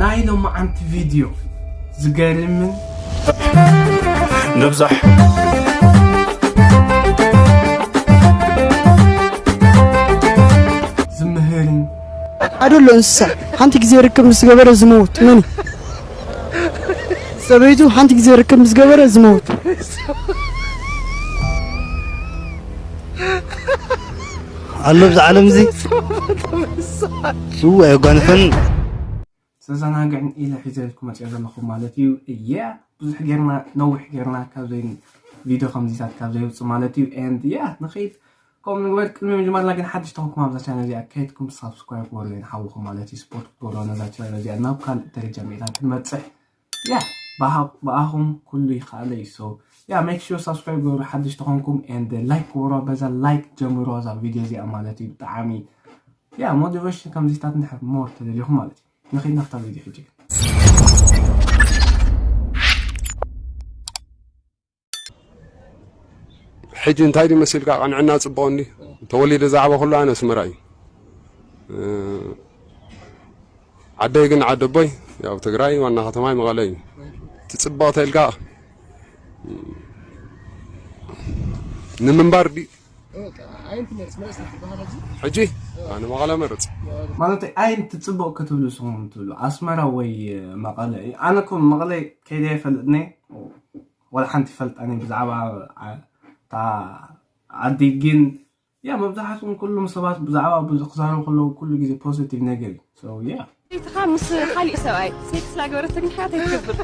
ናይ ሎማዓንቲ ቪድዮ ዝገርምን ንብዛሕ ዝምህርን ኣደሎ እንስሳ ሓንቲ ግዜ ርክብ ምስ ገበረ ዝመውት መን እዩ? ሰበይቱ ሓንቲ ግዜ ርክብ ምስ ገበረ ዝመውት ኣሎ ብዛ ዓለም እዚ እወ የጓንፈን ዘዘናግዕን ኢለ ሒዘልኩም መፅኦ ዘለኹ ማለት እዩ። እያ ብዙሕ ጌርና ነዊሕ ጌርና ካብ ዘይ ቪድዮ ከምዚታት ካብ ዘይውፅእ ማለት እዩ። And yeah ንኸይድ ከምኡ ንግበር። ቅድሚ ምጅማርና ግን ሓድሽ ተኾንኩም ኣብዛ ቻነል እዚኣ ከይድኩም ሳብስክራይብ ግበሩ፣ ንሓውኹም ማለት እዩ። ስፖርት ግበሩ ነዛ ቻነል እዚኣ ናብ ካልእ ደረጃ ሜታ ክንበፅሕ። ያ ብኣኹም ኩሉ ይኸኣል እዩ። So yeah make sure ሳብስክራይብ ግበሩ ሓድሽ ተኾንኩም፣ and like ግበሩ። በዛ ላይክ ጀምሩ እዛ ቪድዮ እዚኣ ማለት እዩ። ብጣዕሚ ያ ሞቲቬሽን ከምዚታት እንድሕር ሞር ተደሊኹም ማለት እዩ። ንኸይድ ናብታ ቪድዮ ሕጂ ግን ሕጂ እንታይ ድዩ መሲልካ? ቅንዕና ጽቡቕ እንዲ ተወሊደ ዝዓበኹሉ ኣነ ኣስመራ እዩ። እ፣ ዓደይ ግን ዓደቦይ ያው ትግራይ ዋና ከተማይ መቐለ እዩ። ትጽቡቕ ተልካ ንምንባር ድዩ ሕጂ ኣነ መቐለ መርጽ። ማለት ኣይን ትጽቡቕ ክትብሉ ስኹም ትብሉ ኣስመራ ወይ መቐለ እዩ። ኣነ እኮ መቐለ ከይደ ይፈልጥኒ ወላ ሓንቲ ይፈልጣኒ ብዛዕባ ዓ- እታ ዓዲ ግን ያ መብዛሕትኦም ኩሎም ሰባት ብዛዕባ ብዙ ክዛረቡ ከለዉ ኩሉ ግዜ ፖዚቲቭ ነገር እዩ። So yeah ቤትኻ ምስ ካሊእ ሰብኣይ ሴክስ ላገበረት ተግንሕያ እንታይ ትገብር?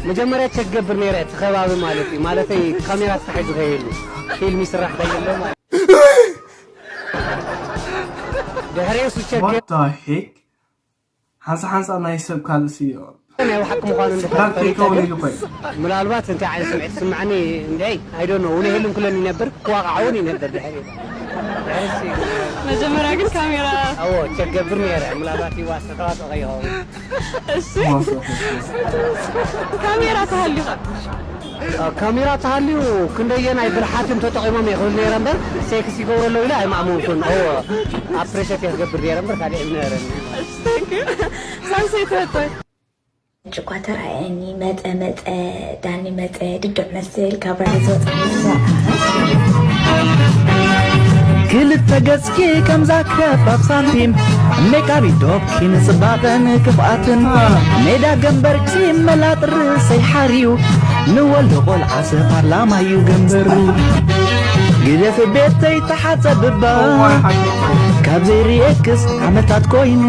መጀመርያ ቸክ ገብር ነይረ እቲ ከባቢ ማለት እዩ ማለተይ ካሜራ ተታሒዙ ከየሉ ፊልም ይስራሕ ከየሎ ማለት ድሕሪ እሱ ቸክ What the heck? ሓንሳ ሓንሳ ናይ ሰብ ካልሲ ናይ ሓቂ ምዃኑ እንድሕር ፕራንክ ፈሊጠ ይከውን ግን ኢሉ ኮይኑ ምናልባት እንታይ ዓይነት ስምዒት ትስምዓኒ እንድዒ ኣይዶ ነው እውን ይህልን ኩለን ይነብር ክዋቃዓውን ይነብር ድሕሪ ድሕሪ እሱ እዩ። መጀመርያ ግን ካሜራ ኣዎ ቸክ ገብር ነይረ ምናልባት ይዋስ ተዋጽኦ ከይኸውን እሺ ካሜራ ተሃልዩኻ ካሜራ ተሃልዩ ክንደየናይ ብልሓትን ተጠቒሞም እየ ክብል ነይረ እምበር ሴክስ ይገብሩ ኣለዉ ኢለ ኣይማእመንኩን እዎ ኣፕሬሸት እየ ክገብር ነይረ እምበር ካልእ የምነበረኒ ሳንሰይ ተወጥወ ጭቋ ተራእየኒ መፀ መፀ ዳኒ መፀ ድዱዕ መስል ካብ ራይ ዝወፀ ክልተ ገጽኪ ከምዛ ከፋፍ ሳንቲም ሜካቢ ዶብኪ ንጽባቐን ክፍኣትን ሜዳ ገንበርኪ መላጥ ርእሰይ ሓርዩ ንወልዶ ቆልዓሰ ፓርላማዩ ገንበሩ ግደፊ ቤተይ ተሓጸብባ ካብ ዘይርእየክስ ዓመታት ኮይኑ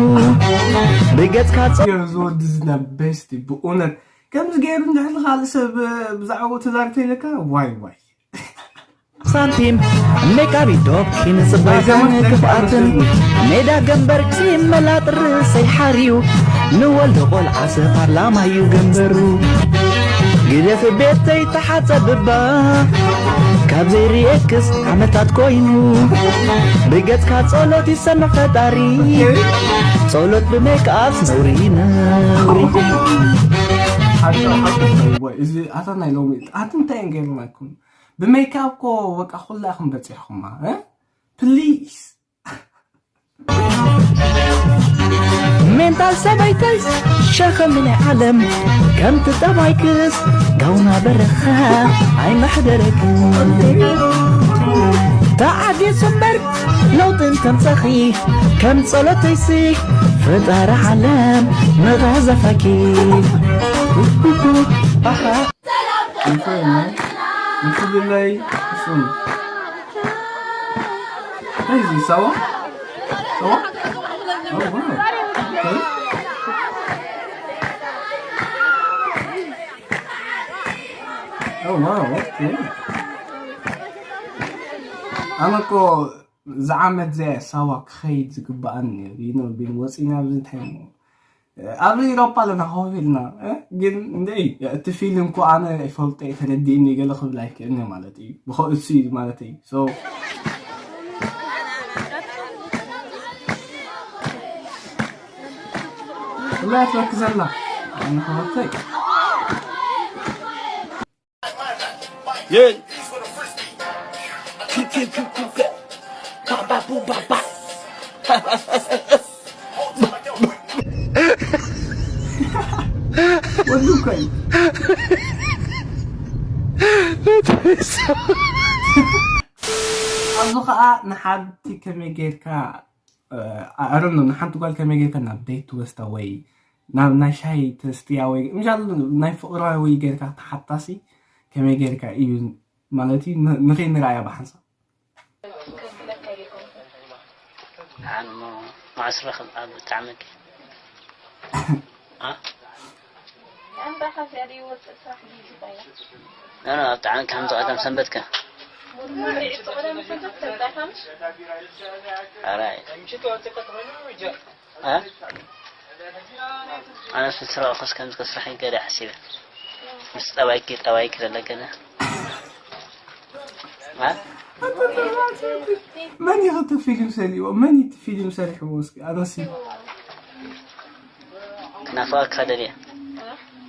ብገጽካ ጸ ዝወዲ ዝና ቤስቲ ብእውነት ከምዚ ገይሩ እንድሕር ካልእ ሰብ ብዛዕባኡ ተዛሪብቶ ኢለካ ዋይ ዋይ ሳንቲም ሜካቢ ዶብ ንጽባቐን ክፍኣትን ሜዳ ገንበርኪ መላጥ ርእሰይ ሓርዩ ንወልዶ ቆልዓሰ ፓርላማዩ ገንበሩ ግደፊ ቤተይ ተሓጸብባ ካብ ዘይርእየክስ ዓመታት ኮይኑ ብገጽካ ጸሎት ይሰምዕ ፈጣሪ ጸሎት ብሜክኣፕ ነውሪ ነውሪ እዚ ኣታ ናይ ሎሚ ኣቲ እንታይ እዮም ገይሩናኩም ብሜክኣፕ ኮ በቃ ኩላ ኢኹም በፂሕኹማ ፕሊስ ሜንታል ሰበይተይ ሸኸሚ ናይ ዓለም ከምቲ ጠባይክስ ጋውና በረኻ ኣይመሕደረክን ተዓጊሱ እምበር ለውጢ እንተምፀኺ ከም ጸሎተይሲ ፈጣሪ ዓለም ንቐዘፈኪ ንፍልለይ እሱም Crazy, sour? Sour? Oh, wow. Okay. Oh, wow, okay. ኣነ እኮ ዝዓመት ዘ ሳዋ ክኸይድ ዝግባኣኒ ነይሩ ቢን ወፂና ኣብዚ እንታይ ኣብ ኢሮፓ ኣለና ኮፍ ኢልና ግን እንደ እቲ ፊልም ኮ ኣነ ይፈልጦ ተረዲእኒ ገለ ክብል ኣይክእልኒ ማለት እዩ ብኸእሱ እዩ ማለት እዩ لا تركز الله أنا خبطتك Yeah. ሓንቲ ከመይ ጌርካ ኣረኖ ንሓንቲ ጓል ከመይ ጌርካ ናብ ደይት ትወስዳ ወይ ናብ ናይ ሻሂ ተስትያ ወይ ምሻል ናይ ፍቕራዊ ጌርካ ተሓታሲ ከመይ ጌርካ እዩ ማለት እዩ ንኸይንረኣያ ብሓንሳብ። ኣሞ ማዕስረ ኣብ ብጣዕሚ ኣንባኻ ዘሪ ወፅእ ስራሕ ዲዩ ዝባያ ኖ ኖ ኣብ ጣዕሚ ከም ዝቐደም ሰንበትከ ኣራይ ኣነ ስስረቕኹስ ከምዚ ከስራሕ ይገደ ሓሲበ ምስ ጠባይኪ ጠባይኪ ዘለገነ መን እዩ እቲ ፊልም ሰሪዎ? መን እዩ እቲ ፊልም ሰሪሕዎ? እስኪ ኣነሲ ክናፍቐካ ደልየ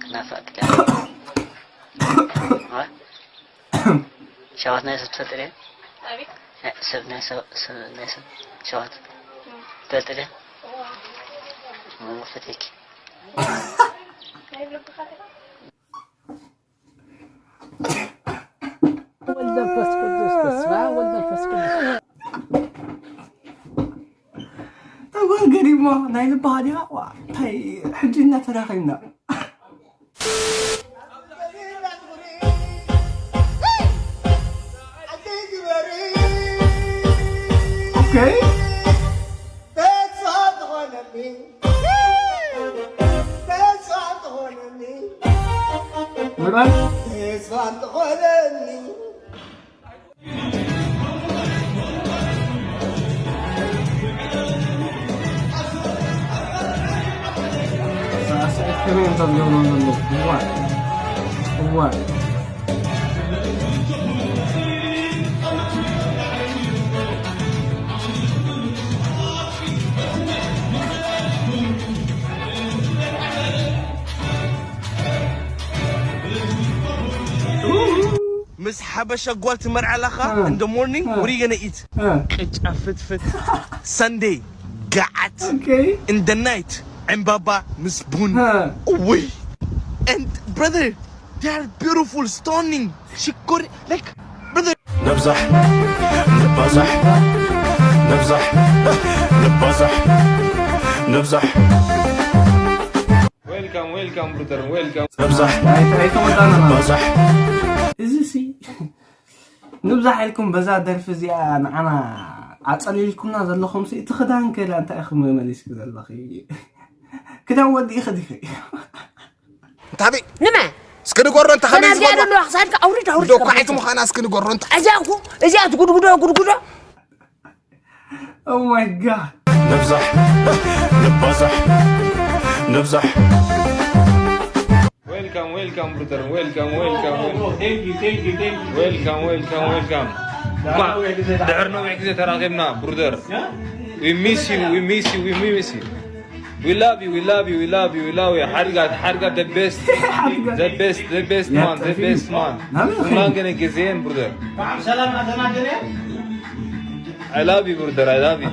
ክናፍቐካ ሸዋት ናይ ሰብ ትፈልጥ ድየ? ሰብ ናይ ሰብ ሸዋት ትፈልጥ ድየ? ፈትየኪ ወልድ መንፈስ ቅዱስ በስመ አብ ወልድ መንፈስ ቅዱስ ተጓል ገሪማ ናይ ልባሃ ዲኻ ዋ እንታይ ሕጂ እናተራኺብና Okay. ምራይ ሳዕስዒት ከመይ እዮም ተዝገብሩ ዘለዉ እዋን እዋን ምስ ሓበሻ ጓል ትመርዓላኻ እንደ ሞርኒንግ ወሪ ገነ ኢት ቅጫ ፍትፍት ሰንደይ ገዓት እንደ ናይት ዕምባባ ምስ ቡን ውይ and brother they are beautiful stunning ሽኮር like brother ነብዛሕ ንባዛሕ ነብዛሕ ንባዛሕ ነብዛሕ Welcome, welcome, brother, welcome. ነብዛሕ ነብዛሕ እዚ ሲ ንብዛሕ ኢልኩም በዛ ደርፊ እዚኣ ንዓና ኣጸሊልኩምና ዘለኹም ሲ እቲ ክዳን ከላ እንታይ ኢኹም መመሊስኪ ዘለኺ ክዳን ወዲእኺ ዲኺ እንታበይ ንመ እስኪ ንገሮ እንተ ከመይ ዝበልዋ ክሳድካ ኣውርድ ኣውርድ ዶ ኳሒት ምዃና እስኪ ንገሮ እንተ እዚኣ እኮ እዚኣ ትጉድጉዶ ጉድጉዶ Oh my god. نبزح نبزح نبزح Welcome, welcome, brother. Welcome, welcome, welcome. Thank you, thank you, thank you. Welcome, welcome, welcome. ድሕር ነዊሕ ግዜ ተራኺብና ብሩደር we miss you we miss you we miss you we love you we love you we love you we love you ሓድጋት ሓድጋት the best the best the best man the best man I'm not gonna give in brother ሰላም ኣተናደለ I love you brother I love you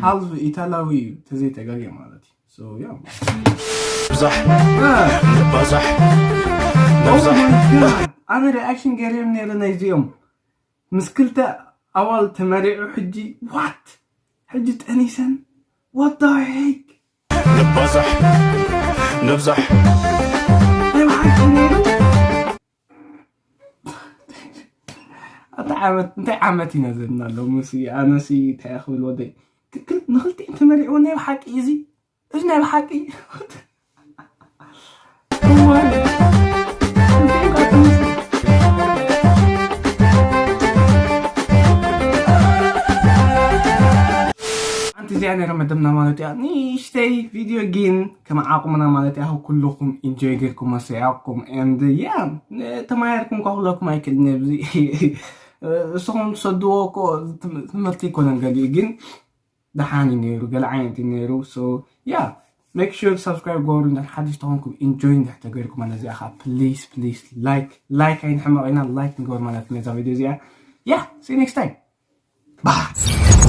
half ኢታላዊ እዩ ተዘይተጋገ ማለት እዩ so yeah نبزح نبزح نبزح ኣነ reaction ገይረዮም ነይረ ናይዚኦም ምስ ክልተ ኣዋል ተመሪዑ ሕጂ what ሕጂ ጠኒሰን what the heck نبزح نبزح ኣታ ዓመት እንታይ ዓመት ኢና ዘለና ሎምሲ ኣነሲ እንታይ ክብል ወደይ ንክልቲኦም ተመሪዕዎ ናይ ብሓቂ እዚ እዚ ናይ ብሓቂ ሓንቲ እዚኣ ነረ መደብና ማለት እያ ንእሽተይ ቪድዮ ግን ከም ዓቕምና ማለት እያ ኩልኹም ኢንጆይ ጌርኩም መሰያቕኩም and yeah ተማየርኩም ኳ ኩለኩም ኣይክእልን ኣብዚ እስኹም ትሰድዎ እኮ ትምህርቲ ይኮነን ገሊኡ ግን ደሓን እዩ ነይሩ ገለ ዓይነት እዩ ነይሩ so yeah make sure subscribe ገብሩ እንዳ ሓድሽ ተኾንኩም ኢንጆይ እንዳ ተገርኩም ነዚኣ ኻ please please like like ኣይንሕመቕ ኢና like ንገበር ማለት ነዛ ቪድዮ እዚኣ yeah see you next time bye